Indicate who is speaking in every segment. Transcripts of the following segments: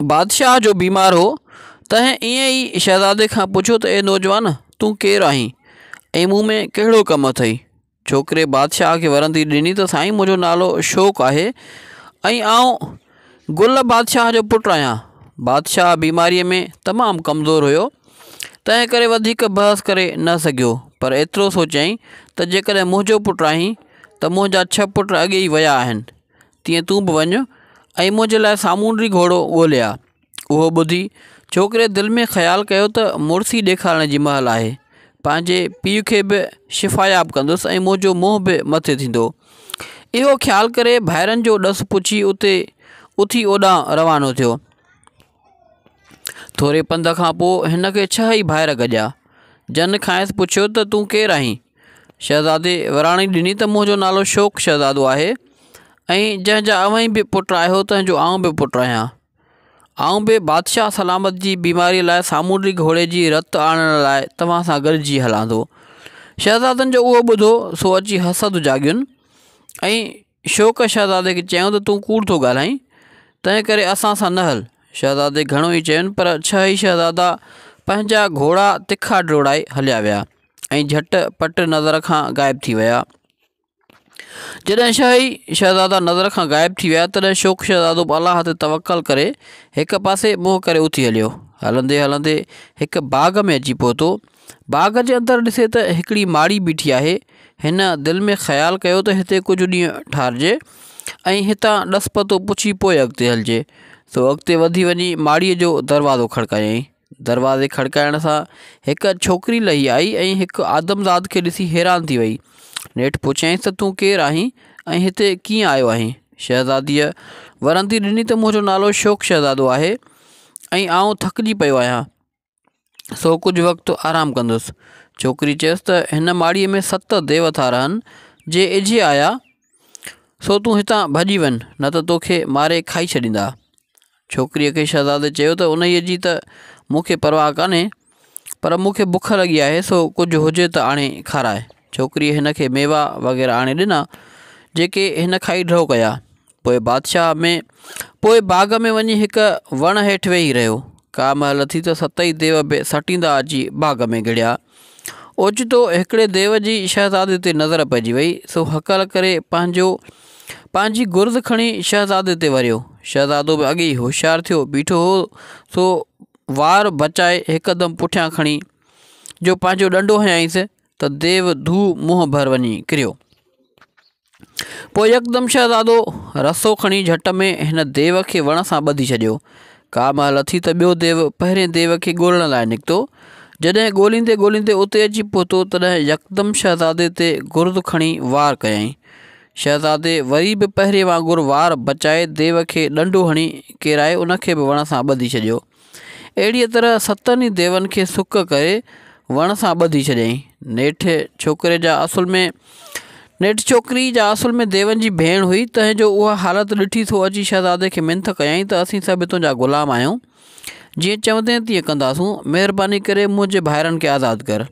Speaker 1: بادشاهه جو بيمار هو، تنهن ائين ئي شهزادي کان پڇيو ته اي نوجوان، تون ڪير آهين ۽ مون ۾ ڪهڙو ڪم اٿئي؟ ڇوڪري بادشاهه کي ورندي ڏني ته سائين منهنجو نالو شوق آهي ۽ آئون گل بادشاهه جو پٽ آهيان. بادشاهه بيماريء ۾ تمام ڪمزور هيو، تنهن ڪري وڌيڪ بحث ڪري نه سگهيو، پر ايترو سوچيائين ته جيڪڏهن منهنجو پٽ آهين ته منهنجا ڇهه پٽ اڳي ئي ويا آهن، تيئن تون به وڃ ۽ منهنجي لاء سامونڊي گهوڙو ڳولي آ. اهو ٻڌي ڇوڪري دل ۾ خيال ڪيو ته مڙسي ڏيکارڻ جي مهل آهي، پنهنجي پيء کي به شفاياب ڪندس ۽ منهنجو منهن به مٿي ٿيندو. اهو خيال ڪري ڀائرن جو ڏس پڇي اتي اٿي اوڏانهن روانو ٿيو. ٿوري پنڌ کان پوء هن کي ڇهه ئي ڀائر گڏيا، جن کانئس پڇيو ته تون ڪير آهين؟ شهزادي وراڻي ڏني ته منهنجو نالو شوق شهزادو آهي ۽ جنهن جا اوهين به پٽ آهيو تنهن جو آئون به پٽ آهيان. آئون به بادشاهه سلامت جي بيماريء لاء سامونڊي گهوڙي جي رت آڻڻ لاء توهان سان گڏجي هلان ٿو. شهزادن جو اهو ٻڌو سو اچي حسد جاڳين ۽ شوق شهزادي کي چيائون ته تون ڪوڙ ٿو ڳالهائين، تنهن ڪري اسان سان نه هل. شهزادي گهڻو ئي چين پر ڇهه ئي شهزادا پنهنجا گهوڙا تکا ڊوڙائي هليا ويا ۽ جهٽ پٽ نظر کان غائب ٿي ويا. جڏهن ڇهه ئي شهزادا نظر کان غائب ٿي ويا، تڏهن شوق شهزادو به الله تي توڪل ڪري هڪ پاسي منهن ڪري اٿي هليو. هلندي هلندي هڪ باغ ۾ اچي پهتو. باغ جي اندر ڏسي ته هڪڙي ماڙي بيٺي آهي. هن دل ۾ خيال ڪيو ته هتي ڪجهه ڏينهن ٺارجي ۽ هتان ڏس پتو پڇي پوء اڳتي هلجي. سو اڳتي وڌي وڃي ماڙيء جو دروازو کڙڪايائين. دروازي کڙڪائڻ سان هڪ ڇوڪري لهي آئي ۽ هڪ آدمزاد کي ڏسي حيران ٿي وئي. نيٺ پڇيائينس ته تون ڪير آهين ۽ هتي ڪيئن آيو آهين؟ شهزاديء ورندي ڏني ته منهنجو نالو شوق شهزادو آهي ۽ آئون ٿڪجي پيو آهيان، سو ڪجهه وقت آرام ڪندس. ڇوڪري چيس ته هن ماڙيء ۾ ست ديو ٿا رهن، جي اجهي آيا، سو تون هتان ڀڄي وڃ، نه ته توکي ماري کائي ڇڏيندا. ڇوڪريء کي شهزادي چيو ته انهيء جي ته مون کي پرواهه ڪانهي، پر مون کي بک لڳي آهي، سو ڪجهه هجي ته آڻي کاراء. ڇوڪريء هن کي ميوا وغيره آڻي ڏنا، جيڪي هن کائي ڍؤ ڪيا. پوء بادشاهه ۾ پوء باغ ۾ وڃي هڪ وڻ هيٺ ويهي رهيو. ڪا مهل ٿي ته ستئي ديو به سٽيندا اچي باغ ۾ گهڙيا. اوچتو هڪڙي ديو جي شهزادي تي نظر پئجي وئي، سو هڪل ڪري پنهنجو پنهنجي گرز کڻي شهزادي تي وريو. شهزادو به اڳي ئي هوشيار ٿيو بيٺو هو، سو وار بچائي هڪدم پٺيان کڻي جو پنهنجو ڏنڊو هنيائينس ته ديو ڌو منهن ڀر وڃي ڪريو. پوء يڪدم شهزادو رسو کڻي جهٽ ۾ هن ديو کي وڻ سان ٻڌي ڇڏيو. ڪا مهل اٿي ته ٻيو ديو پهرين ديو کي ڳولڻ لاء نڪتو. جڏهن ڳوليندي ڳوليندي اتي اچي پهتو، تڏهن يڪدم شهزادي تي گرز کڻي وار ڪيائين. شهزادي وري به پهرين وانگر وار بچائي ديو کي ڏنڊو هڻي ڪيرائي ان کي به وڻ سان ٻڌي ڇڏيو. اهڙيء طرح ستن ئي ديون کي سڪ ڪري وڻ سان ٻڌي ڇڏيائين. نيٺ ڇوڪري جا اصل ۾ نيٺ ڇوڪري جا اصل ۾ ديون جي ڀيڻ هئي، تنهن جو اها حالت ڏٺي سو اچي شهزادي کي منٿ ڪيائين ته اسين سڀ تنهنجا غلام آهيون، جيئن چوندين تيئن ڪنداسون، مهرباني ڪري منهنجي ڀائرن کي آزاد ڪر.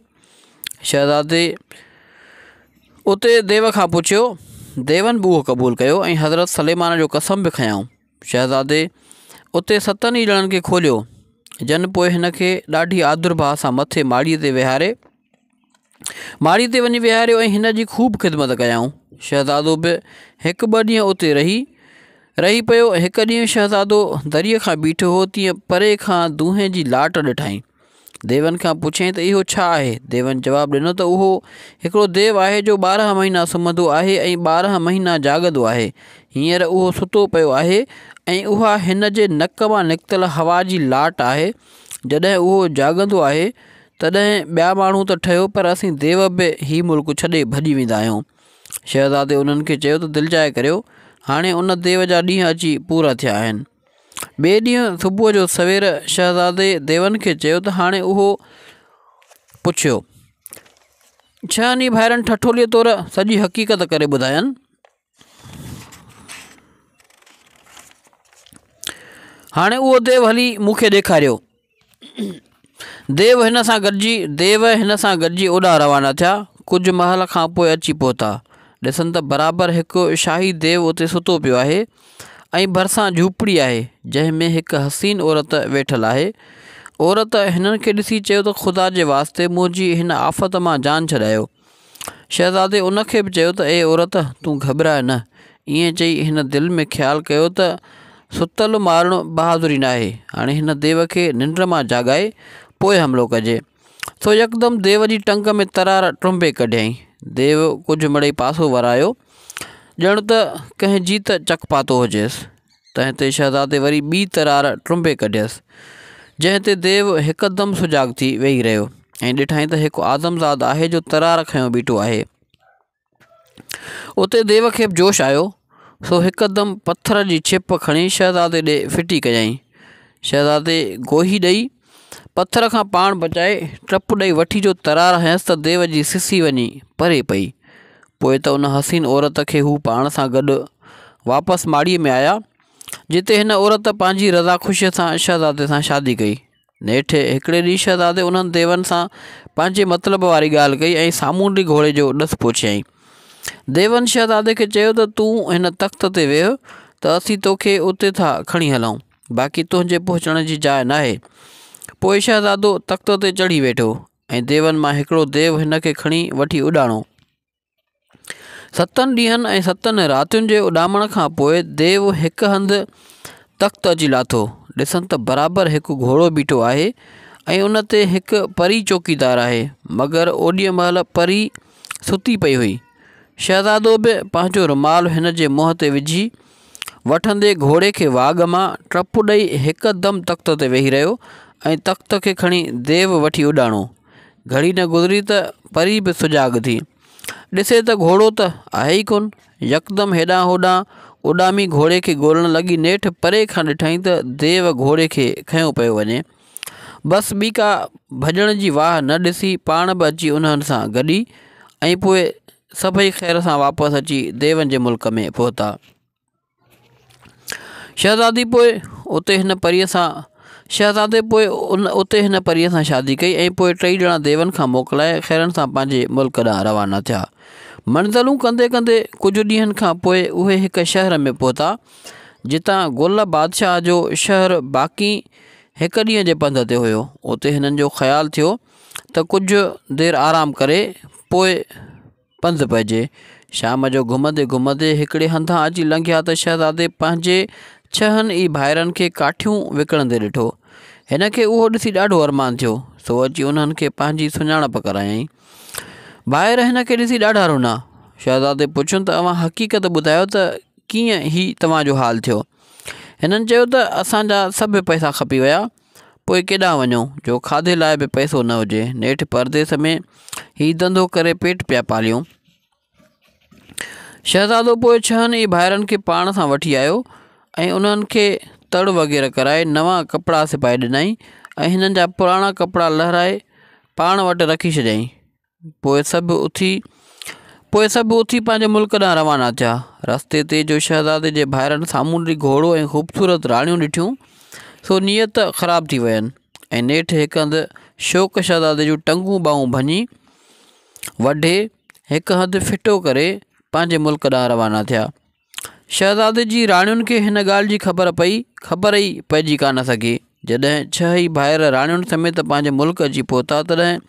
Speaker 1: شهزادي اتي ديو کان پڇيو، ديون به اهو قبول ڪيو ۽ حضرت سليمان جو قسم به کنيائون. شهزادي اتي ستن ئي ڄڻن کي کوليو، جن پوء هن کي ڏاڍي آدرڀاء سان مٿي ماڙيء تي ويهاري ماڙيء تي وڃي ويهاريو ۽ هن جي خوب خدمت ڪيائون. شهزادو به هڪ ٻه ڏينهن اتي رهي رهي پيو. هڪ ڏينهن شهزادو دريء کان بيٺو هو، تيئن پري کان دونهين جي لاٽ ڏٺائين. ديون کان پڇيائين ته اهو ڇا آهي؟ ديون جواب ڏنو ته اهو هڪڙو ديو آهي جو 12 مهينا سمهندو آهي ۽ 12 مهينا جاڳندو آهي. هينئر اهو ستو پيو آهي ۽ اها هن جي نڪ مان نڪتل هوا جي لاٽ آهي. جڏهن اهو جاڳندو آهي تڏهن ٻيا ماڻهو ته ٺهيو پر اسين ديو به هي ملڪ ڇڏي ڀڄي ويندا آهيون. شهزادي انهن کي چيو ته دلجاء ڪريو، هاڻي ان ديو جا ڏينهن اچي پورا ٿيا آهن. ٻئي ڏينهن صبح جو سوير شهزادي ديون کي چيو ته هاڻي اهو پڇيو. ڇهن ئي ڀائرن ٺٺوليء طور سڄي حقيقت ڪري ٻڌاين. هاڻي اهو ديو هلي مون کي ڏيکاريو. ديو هن سان گڏجي ديو هن سان گڏجي اوڏانهن روانا ٿيا. ڪجهه مهل کان پوء اچي پهتا. ڏسن ته برابر هڪ شاهي ديو اتي ستو پيو آهي. ۽ ڀرسان جهوپڙي آهي، جنهن ۾ هڪ حسين عورت ويٺل آهي. عورت هنن کي ڏسي چيو ته خدا جي واسطي منهنجي هن آفت مان جان ڇڏايو. شهزادي ان کي به چيو ته اي عورت تون گهٻراء نه. ائين چئي هن دل ۾ خيال ڪيو ته ستل مارڻ بهادري ناهي، هاڻي هن ديو کي ننڊ مان جاڳائي پوء حملو ڪجي. سو يڪدم ديو جي ٽنگ ۾ ترار ٽنبي ڪڍيائين. ديو ڪجهه مڙئي پاسو ورايو، ڄڻ ته ڪنهن جيت چڪ پاتو هجيس. تنهن تي شهزادي وري ٻي ترار ٽنبي ڪڍيس، جنهن تي ديو هڪدم سجاڳ ٿي ويهي رهيو ۽ ڏٺائين ته هڪ آدمزاد آهي جو ترار کنيو بيٺو آهي. اتي ديو کي به جوش آيو، سو هڪدم پٿر جي ڇپ کڻي شهزادي ڏي ڦٽي ڪيائين. شهزادي گوهي ڏئي، پٿر کان پاڻ بچائي، ٽپ ڏئي وٺي جو ترار هنيس ته ديو جي سسي وڃي پري پئي. پوء ته ان حسين عورت کي هو پاڻ سان گڏ واپس ماڙيء ۾ آيا، جتي هن عورت پنهنجي رضا خوشيء سان شهزادي سان شادي ڪئي. نيٺ هڪڙي ڏينهن شهزادي انهن ديون سان پنهنجي مطلب واري ڳالهه ڪئي ۽ سامونڊي گهوڙي جو ڏس پڇيائين. ديون شهزادي کي چيو ته تون هن تخت تي ويهه ته اسين توکي اتي ٿا کڻي هلون، باقي تنهنجي پهچڻ جي جاء ناهي. پوء شهزادو تخت تي چڙهي ويٺو ۽ ديون مان هڪڙو ديو هن کي کڻي وٺي اڏاڻو. ستن ڏينهن ۽ ستن راتين جي اڏامڻ کان پوء ديو هڪ هنڌ تخت اچي لاٿو. ڏسن ته برابر هڪ گهوڙو بيٺو آهي ۽ ان تي هڪ پري چوڪيدار آهي، مگر اوڏيء مهل پري ستي پئي هئي. شهزادو به پنهنجو رومال هن جي منهن تي وجهي وٺندي گهوڙي کي واڳ مان ٽپ ڏئي هڪدم تخت تي ويهي رهيو ۽ تخت کي کڻي ديو وٺي اڏاڻو. گهڙي نه گذري ته پري به سجاڳ ٿي. ڏسي ته گهوڙو ته آهي ئي ڪونه. يڪدم هيڏانهن هوڏانهن اڏامي گهوڙي کي ڳولڻ لڳي نيٺ پري کان ڏٺائين ته ديو گهوڙي کي کنيو پيو وڃي. بس ٻي ڪا ڀڄڻ جي واهه نه ڏسي پاڻ به اچي انهن سان گڏي ۽ پوء سڀئي خير سان واپس اچي ديون جي ملڪ ۾ پهتا. شهزادي پوء اتي هن پريء سان شهزادي پوء ان اتي هن پريء سان شادي ڪئي ۽ پوء ٽئي ڄڻا ديون کان موڪلائي خيرن سان پنهنجي ملڪ ڏانهن روانا ٿيا. منزلون ڪندي ڪندي ڪجهه ڏينهن کان پوء اهي هڪ شهر ۾ پهتا، جتان گل بادشاهه جو شهر باقي هڪ ڏينهن جي پنڌ تي هيو. اتي هنن جو خيال ٿيو ته ڪجهه دير آرام ڪري پوء پنڌ پئجي. شام جو گهمندي گهمندي هڪڙي هنڌان اچي لنگهيا ته شهزادي پنهنجي ڇهن ئي ڀائرن کي ڪاٺيون وڪڻندي ڏٺو. هن کي اهو ڏسي ڏاڍو ارمان ٿيو، سو اچي انهن کي پنهنجي سڃاڻپ ڪرايائين. ڀائر هن کي ڏسي ڏاڍا رنا. شهزادي پڇيو ته اوهان حقيقت ٻڌايو ته ڪيئن هي توهان جو حال ٿيو؟ هنن چيو ته اسان جا سڀ پئسا کپي ويا. پوء ڪيڏانهن وڃون، جو کاڌي لاء به پئسو نه هجي. نيٺ پرديس ۾ هي ڌنڌو ڪري پيٽ پيا پاليون. شهزادو پوء ڇهن ئي ڀائرن کي پاڻ سان وٺي آيو ۽ انهن کي تڙ وغيره ڪرائي نوان ڪپڙا سبائي ڏنائين ۽ هنن جا پراڻا ڪپڙا لهرائي پاڻ وٽ رکي ڇڏيائين. پوء سڀ اٿي پوء سڀ اٿي پنهنجي ملڪ ڏانهن روانا ٿيا. رستي تي جو شهزادي جي ڀائرن سامونڊي گهوڙو ۽ خوبصورت راڻيون ڏٺيون، سو نيت خراب ٿي وين ۽ نيٺ هڪ هنڌ شوڪ شهزادي جون ٽنگون ٻانهون ڀڃي، وڍي، هڪ هنڌ ڦٽو ڪري پنهنجي ملڪ ڏانهن روانا ٿيا. شهزادي جي راڻين کي هن ڳالهه جي خبر پئي، خبر ئي پئجي ڪانه سگهي. جڏهن ڇهه ئي ڀائر راڻين سميت پنهنجي ملڪ اچي پهتا، تڏهن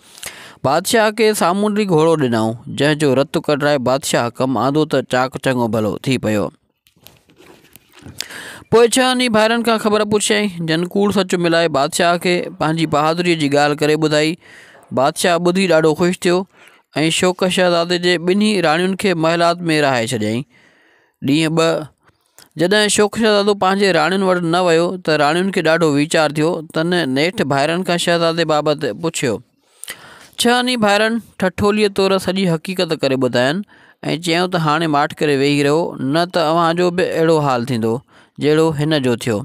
Speaker 1: بادشاهه کي سامونڊي گهوڙو ڏنائون، جنهن جو رت ڪڍرائي بادشاهه ڪم آندو ته چاڪ چڱو ڀلو ٿي پيو. پوء ڇهن ئي ڀائرن کان خبر پڇيائين، جن ڪوڙ سچ ملائي بادشاهه کي پنهنجي بهادريء جي ڳالهه ڪري ٻڌائي. بادشاهه ٻڌي ڏاڍو خوش ٿيو. ۽ شوڪ شهزادي جي ٻنهي راڻين کي محلات ۾ رهائي ڇڏيائين. ڏينهن ٻه جڏهن شوڪ شهزادو پنهنجي راڻين وٽ نه ويو ته راڻين کي ڏاڍو ويچار ٿيو، تن نيٺ ڀائرن کان شهزادي بابت پڇيو. ڇهن ئي ڀائرن ٺٺوليء طور سڄي حقيقت ڪري ٻڌاين ۽ چيائون ته هاڻي ماٺ ڪري ويهي رهو، نه ته اوهان جو به اهڙو حال ٿيندو، جهڙو هن جو ٿيو.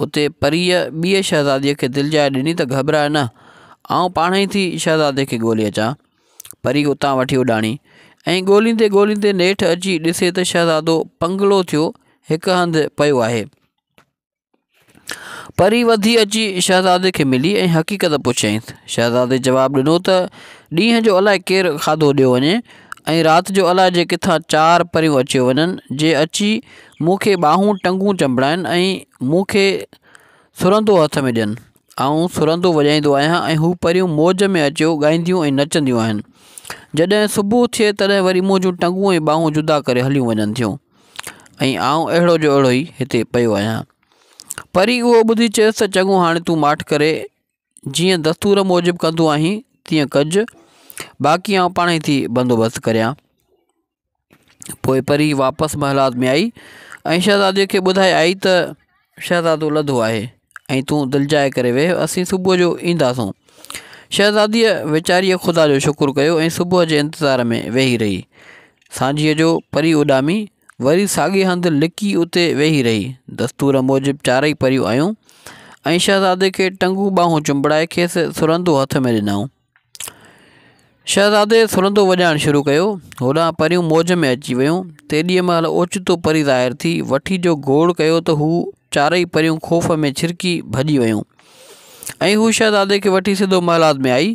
Speaker 1: اتي پريء ٻيء شهزاديء کي دلجاء ڏني ته گهٻراء نه، آئون پاڻهئي ٿي شهزادي کي ڳولي اچان. پري اتان وٺي اڏاڻي ۽ ڳوليندي ڳوليندي نيٺ اچي ڏسي ته شهزادو پنگلو ٿيو هڪ هنڌ پيو آهي. پري وڌي اچي شهزادي کي ملي ۽ حقيقت پڇيائينس. شهزادي جواب ڏنو ته ڏينهن جو الائي ڪير کاڌو ڏيو وڃي. ۽ رات جو الائجي ڪٿان چار پريون اچيو وڃن، جي اچي مون کي ٻانهون ٽنگون چنبڙائين ۽ مون کي سرندو هٿ ۾ ڏين. آئون سرندو وڄائيندو آهيان ۽ هو پريون موج ۾ اچيو ڳائينديون ۽ نچنديون آهن. جڏهن صبح ٿئي تڏهن وري منهنجون ٽنگون ۽ ٻانهون جدا ڪري هليون وڃن ٿيون ۽ آئون اهڙو جو اهڙو ئي هتي پيو آهيان. پري اهو ٻڌي چيس ته چڱو هاڻي تون ماٺ ڪري جيئن دستور موجب ڪندو آهين تيئن ڪج، باقي آئون پاڻهي ٿي بندوبست ڪريان. پوء پري واپس محلات ۾ آئي ۽ شهزادي کي ٻڌائي آئي ته شهزادو لڌو آهي ۽ تون دلجاء ڪري ويهه اسين صبح جو اينداسون. شهزاديء ويچاريء خدا جو شڪر ڪيو ۽ صبح جي انتظار ۾ ويهي رهي. سانجهيء جو پري اڏامي وري ساڳئي هنڌ لڪي اتي ويهي رهي. دستور موجب چارئي پريون آيون ۽ شهزادي کي ٽنگون ٻانهون چنبڙائي کيس سرندو هٿ ۾ ڏنائون. شهزادي سرندو وڄائڻ شروع ڪيو. هوڏانهن پريون موج ۾ اچي ويون. تيڏيء مهل اوچتو پري ظاهر ٿي، وٺي جو گوڙ ڪيو ته هو چارئي پريون خوف ۾ ڇرڪي ڀڄي ويون. ۽ هو شهزادي کي وٺي سڌو محلات ۾ آئي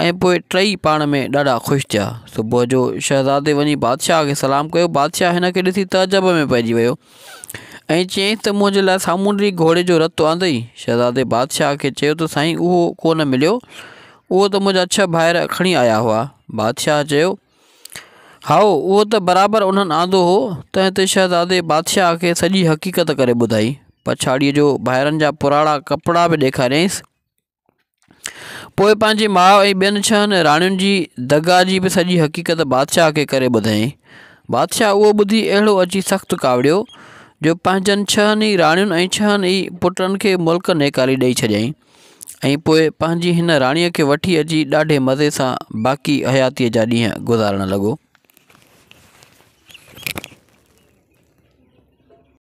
Speaker 1: ۽ پوء ٽئي پاڻ ۾ ڏاڍا خوش ٿيا. صبح جو شهزادي وڃي بادشاهه کي سلام ڪيو. بادشاهه هن کي ڏسي تعجب ۾ پئجي ويو ۽ چيائينس ته منهنجي لاء سامونڊي گهوڙي جو رت آندئي؟ شهزادي بادشاهه کي چيو ته سائين اهو ڪو نه مليو، اهو ته منهنجا ڇهه ڀائر کڻي آيا هئا. بادشاهه چيو. هائو، اهو ته برابر انهن آندو هو. تنهن تي شهزادي بادشاهه کي سڄي حقيقت ڪري ٻڌائي. پڇاڙيء جو ڀائرن جا پراڻا ڪپڙا به ڏيکاريائينس. پوء پنهنجي ماء ۽ ٻين ڇهن راڻين جي دغا جي به سڄي حقيقت بادشاهه کي ڪري ٻڌايائين. بادشاهه اهو ٻڌي اهڙو اچي سخت ڪاوڙيو، جو پنهنجن ڇهن ئي راڻين ۽ ڇهن ئي پٽن کي ملڪ نيڪالي ڏيئي ڇڏيائين. ۽ پوء پنهنجي هن راڻيء کي وٺي اچي ڏاڍي مزي سان باقي حياتيء جا ڏينهن گذارڻ لڳو.